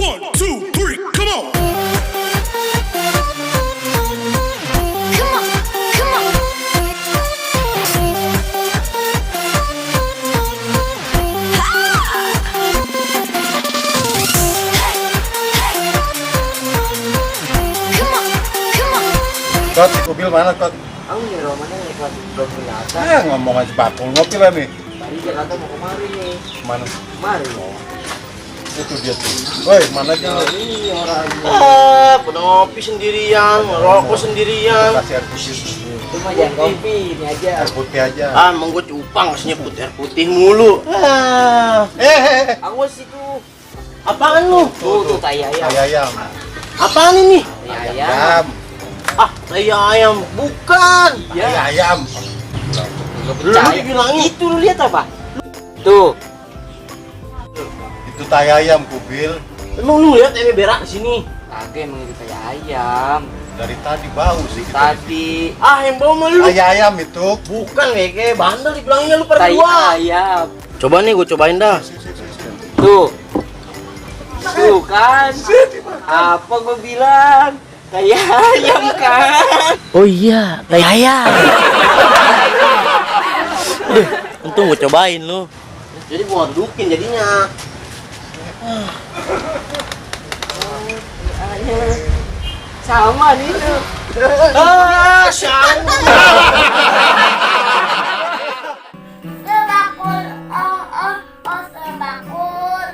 One, two, three, come on. Come on, come on. Come on, come on. Kot, mobil mana Kot? Aku nih romannya lewat belum kelihatan. Ngomong aja bakul ngopi lah nih. Tadi Jakarta mau kemari nih. Mana? Kemari mau. Itu dia tuh. Woi, mana aja lu? Ini orangnya. Pada ngopi sendirian, ngerokok sendirian. Kasih air putih. Cuma jangan kopi ini aja. Air putih aja. Emang gue cupang harus nyebut air putih mulu. Aku situ. Apaan lu? Tuh tai ayam. Tai ayam. Apaan ini? Tai ayam. Ayam. Tai ayam, bukan. Tai ayam. Lu bilangnya Itu lu lihat apa? Tuh. Itu tai ayam kubil. emang lu lihat ini berak di sini. Kagak emang itu tai ayam. Dari tadi bau sih kita. Tadi Yang bawa sama lu. Tai ayam itu. Bukan kayak bandel dibilangnya lu pada tai dua. ayam. Coba nih gue cobain dah. Tuh. Tuh kan. Apa gua bilang? Tai ayam kan. Oh iya, tai ayam. Untung gue cobain lu. Jadi gua dudukin jadinya. Sama nih tuh. Sama. Sebakul, sebakul.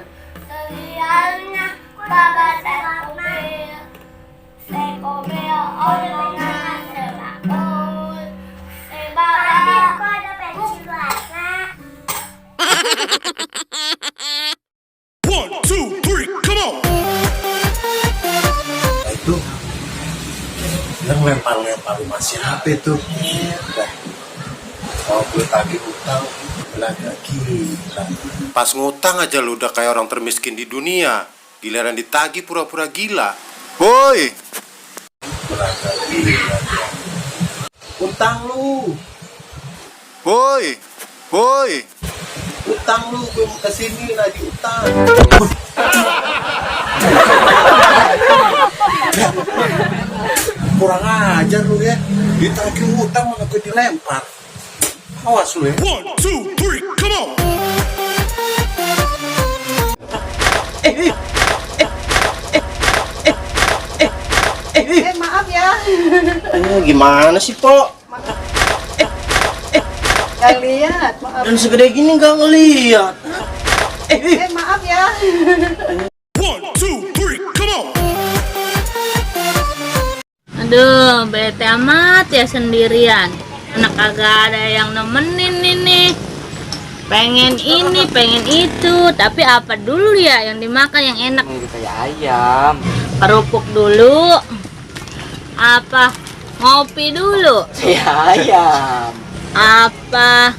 Selialnya baba sekobel. Sekobel omongnya sebakul. Sebaba. Kok ada pensil warna? One, two, three, come on. Itu yang lempar-lempar rumah siapa itu? Udah mau gue tagih utang belaga gila. Pas ngutang aja lu udah kayak orang termiskin di dunia. Giliran ditagih pura-pura gila. Woi. Belaga gila. Utang lu, Woi. Woi. utang lu, gue mau kesini lagi utang. Kurang ajar lu ya, ditagih utang malah gue dilempar. Awas lu ya. One, two, three, come on. Maaf ya. Gimana sih, Pok? Gak lihat, maaf. Dan segede gini nggak ngeliat. Maaf ya. One, two, three, come on. Aduh, bete amat ya sendirian. Anak kagak ada yang nemenin ini. Pengen ini, pengen itu. Tapi apa dulu ya yang dimakan yang enak? Itu tai ayam. Kerupuk dulu. Apa? Ngopi dulu. Tai ayam. Apa?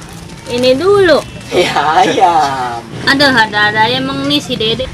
Ini dulu. Tai ayam. Aduh, ada emang nih si Dede.